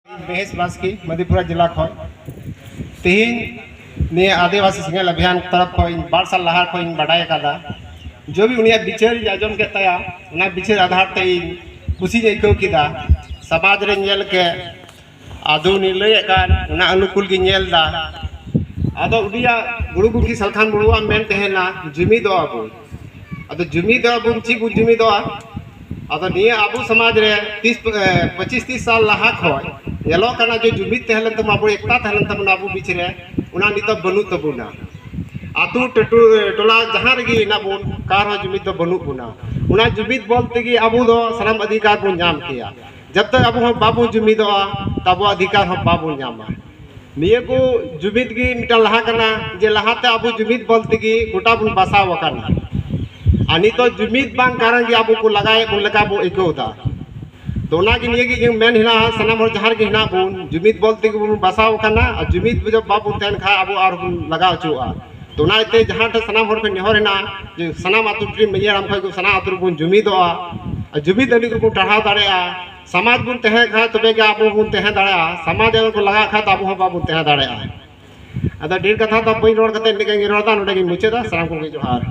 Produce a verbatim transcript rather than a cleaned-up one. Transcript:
ᱢᱚᱦᱮᱥ ᱵᱟᱥᱠᱮ, ᱢᱟᱫᱤᱯᱩᱨᱟ ᱡᱮᱞᱟ ᱠᱷᱚᱱ᱾ ᱛᱮᱦᱮᱧ ᱱᱤᱭᱟᱹ ᱟᱹᱫᱤᱵᱟᱹᱥᱤ ᱥᱮᱸᱜᱮᱞ ᱚᱵᱷᱤᱭᱟᱱ ᱛᱚᱨᱚᱯ ᱠᱷᱚᱱ ᱤᱧ ᱵᱟᱨ ᱥᱟᱞ ᱞᱟᱦᱟ ᱠᱷᱚᱱ ᱤᱧ ᱵᱟᱰᱟᱭ ᱟᱠᱟᱫᱟ᱾ ᱡᱚᱵᱤ ᱩᱱᱤᱭᱟᱜ ᱵᱤᱪᱟᱹᱨ ᱤᱧ ᱟᱸᱡᱚᱢ ᱠᱮᱫ ᱛᱟᱭᱟ, ᱚᱱᱟ ᱵᱤᱪᱟᱹᱨ ᱟᱫᱷᱟᱨ ᱛᱮ ᱤᱧ ᱠᱩᱥᱤᱧ ᱟᱹᱭᱠᱟᱹᱣ ᱠᱮᱫᱟ᱾ ᱥᱚᱢᱟᱡᱽ ᱨᱮᱧ ᱧᱮᱞ ᱠᱮᱫ, ᱟᱫᱚ ᱩᱱᱤ ᱞᱟᱹᱭᱮᱫ ᱠᱟᱱ ᱚᱱᱟ ᱚᱱᱩᱠᱩᱞ ᱜᱮᱧ ᱧᱮᱞ ᱮᱫᱟ᱾ ᱟᱫᱚ ᱩᱱᱤᱭᱟᱜ ᱜᱩᱨᱩ ᱜᱚᱢᱠᱮ ᱥᱟᱞᱠᱷᱟᱱ ᱢᱩᱨᱢᱩᱣᱟᱜ ᱢᱮᱱ ᱛᱟᱦᱮᱱᱟ, ᱡᱩᱢᱤᱫᱚᱜ ᱟᱵᱚᱱ᱾ ᱟᱫᱚ ᱡᱩᱢᱤᱫᱚᱜ ᱟᱵᱚᱱ, ᱪᱮᱫ ᱵᱚᱱ ᱡᱩᱢᱤᱫᱚᱜᱼᱟ? ᱟᱫᱚ ᱱᱤᱭᱟᱹ ᱟᱵᱚ ᱥᱚᱢᱟᱡᱽ ᱨᱮ ᱛᱤᱥ, ᱮ, ᱯᱚᱸᱪᱤᱥ ᱛᱤᱥ ᱥᱟᱞ ᱞᱟᱦᱟ ᱠᱷᱚᱱ ᱧᱮᱞᱚᱜ ᱠᱟᱱᱟ ᱡᱮ ᱡᱩᱢᱤᱫ ᱛᱟᱦᱮᱸ ᱞᱮᱱ ᱛᱟᱵᱚᱱᱟ, ᱟᱵᱚ ᱮᱠᱛᱟ ᱛᱟᱦᱮᱸ ᱞᱮᱱ ᱛᱟᱵᱚᱱᱟ ᱟᱵᱚ ᱵᱤᱪ ᱨᱮ, ᱚᱱᱟ ᱱᱤᱛᱚᱜ ᱵᱟᱹᱱᱩᱜ ᱛᱟᱵᱚᱱᱟ᱾ ᱟᱛᱳ ᱴᱟᱴᱩ, ᱴᱚᱞᱟ ᱡᱟᱦᱟᱸ ᱨᱮᱜᱮ ᱦᱮᱱᱟᱜ ᱵᱚᱱ, ᱚᱠᱟ ᱨᱮᱦᱚᱸ ᱡᱩᱢᱤᱫ ᱫᱚ ᱵᱟᱹᱱᱩᱜ ᱵᱚᱱᱟ᱾ ᱚᱱᱟ ᱡᱩᱢᱤᱫ ᱵᱚᱞ ᱛᱮᱜᱮ ᱟᱵᱚ ᱫᱚ ᱥᱟᱱᱟᱢ ᱚᱫᱷᱤᱠᱟᱨ ᱵᱚᱱ ᱧᱟᱢ ᱠᱮᱭᱟ᱾ ᱡᱟᱵ ᱛᱟᱠ ᱟᱵᱚ ᱦᱚᱸ ᱵᱟᱵᱚᱱ ᱡᱩᱢᱤᱫᱚᱜᱼᱟ, ᱛᱚ ᱟᱵᱚ ᱚᱫᱷᱤᱠᱟᱨ ᱦᱚᱸ ᱵᱟᱵᱚᱱ ᱧᱟᱢᱟ᱾ ᱱᱤᱭᱟᱹ ᱠᱚ ᱡᱩᱢᱤᱫ ᱜᱮ ᱢᱤᱫᱴᱟᱝ ᱞᱟᱦᱟ ᱠᱟᱱᱟ, ᱡᱮ ᱞᱟᱦᱟᱛᱮ ᱟᱵᱚ ᱡᱩᱢᱤᱫ ᱵᱚᱞ ᱛᱮᱜᱮ ᱜᱚᱴᱟ ᱵᱚᱱ ᱵᱟᱥᱟᱣ ᱟᱠᱟᱱᱟ᱾ ᱟᱨ ᱱᱤᱛᱚᱜ ᱡᱩᱢᱤᱫ ᱵᱟᱝ ᱠᱟᱨᱚᱱ ᱜᱮ ᱟᱵᱚ ᱠᱚ ᱞᱟᱜᱟᱭᱮᱫ ᱵᱚᱱ ᱞᱮᱠᱟ ᱵᱚ ᱟᱹᱭᱠᱟᱹᱣ ᱮᱫᱟ᱾ ᱛᱚ ᱚᱱᱟᱜᱮ, ᱱᱤᱭᱟᱹᱜᱮ ᱤᱧᱟᱹᱜ ᱢᱮᱱ ᱦᱮᱱᱟᱜᱼᱟ, ᱥᱟᱱᱟᱢ ᱦᱚᱲ ᱡᱟᱦᱟᱸ ᱨᱮᱜᱮ ᱦᱮᱱᱟᱜ ᱵᱚᱱ, ᱡᱩᱢᱤᱫ ᱵᱚᱞ ᱛᱮᱜᱮ ᱵᱚᱱ ᱵᱟᱥᱟᱣ ᱟᱠᱟᱱᱟ᱾ ᱟᱨ ᱡᱩᱢᱤᱫ ᱡᱩᱫᱤ ᱵᱟᱵᱚᱱ ᱛᱟᱦᱮᱱ ᱠᱷᱟᱱ ᱟᱵᱚ ᱟᱨᱦᱚᱸ ᱵᱚᱱ ᱞᱟᱜᱟᱣ ᱦᱚᱪᱚᱣᱟᱜᱼᱟ᱾ ᱛᱚ ᱚᱱᱟ ᱤᱭᱟᱹᱛᱮ ᱡᱟᱦᱟᱸ ᱴᱷᱮᱱ ᱥᱟᱱᱟᱢ ᱦᱚᱲ ᱴᱷᱮᱱ ᱱᱮᱦᱚᱨ ᱦᱮᱱᱟᱜᱼᱟ ᱡᱮ ᱥᱟᱱᱟᱢ ᱟᱹᱛᱩ ᱨᱮᱱ ᱢᱟᱹᱡᱷᱤ ᱦᱟᱲᱟᱢ ᱠᱷᱚᱱ ᱠᱚ ᱥᱟᱱᱟᱢ ᱟᱹᱛᱩ ᱨᱮᱵᱚᱱ ᱡᱩᱢᱤᱫᱚᱜᱼᱟ᱾ ᱟᱨ ᱡᱩᱢᱤᱫ ᱟᱹᱱᱤᱡ ᱜᱮᱵᱚᱱ ᱴᱟᱨᱦᱟᱣ ᱫᱟᱲᱮᱭᱟᱜᱼᱟ᱾ ᱥᱚᱢᱟᱡᱽ ᱵᱚᱱ ᱛᱟᱦᱮᱸ ᱠᱷᱟᱱ ᱛᱚᱵᱮ ᱜᱮ ᱟᱵᱚ ᱵᱚᱱ ᱛᱟᱦᱮᱸ ᱫᱟᱲᱮᱭᱟᱜᱼᱟ᱾ ᱥᱚᱢᱟᱡᱽ ᱟᱵᱚ ᱠᱚ ᱞᱟᱜᱟᱜ ᱠᱷᱟᱱ ᱫᱚ ᱟᱵᱚ ᱦᱚᱸ ᱵᱟᱵᱚᱱ ᱛᱟᱦᱮᱸ ᱫᱟᱲᱮᱭᱟᱜᱼᱟ᱾ ᱟᱫᱚ ᱰᱷᱮᱨ ᱠᱟᱛᱷᱟ ᱫᱚ ᱵᱟᱹᱧ ᱨᱚᱲ ᱠᱟᱛᱮ ᱤᱱᱟᱹᱜ ᱜᱮᱧ ᱨᱚᱲ ᱮᱫᱟ, ᱱᱚᱰᱮ ᱜᱮᱧ ᱢᱩᱪᱟᱹᱫᱟ᱾ ᱥᱟᱱᱟᱢ ᱠᱚᱜᱮ ᱡᱚᱦᱟᱨ᱾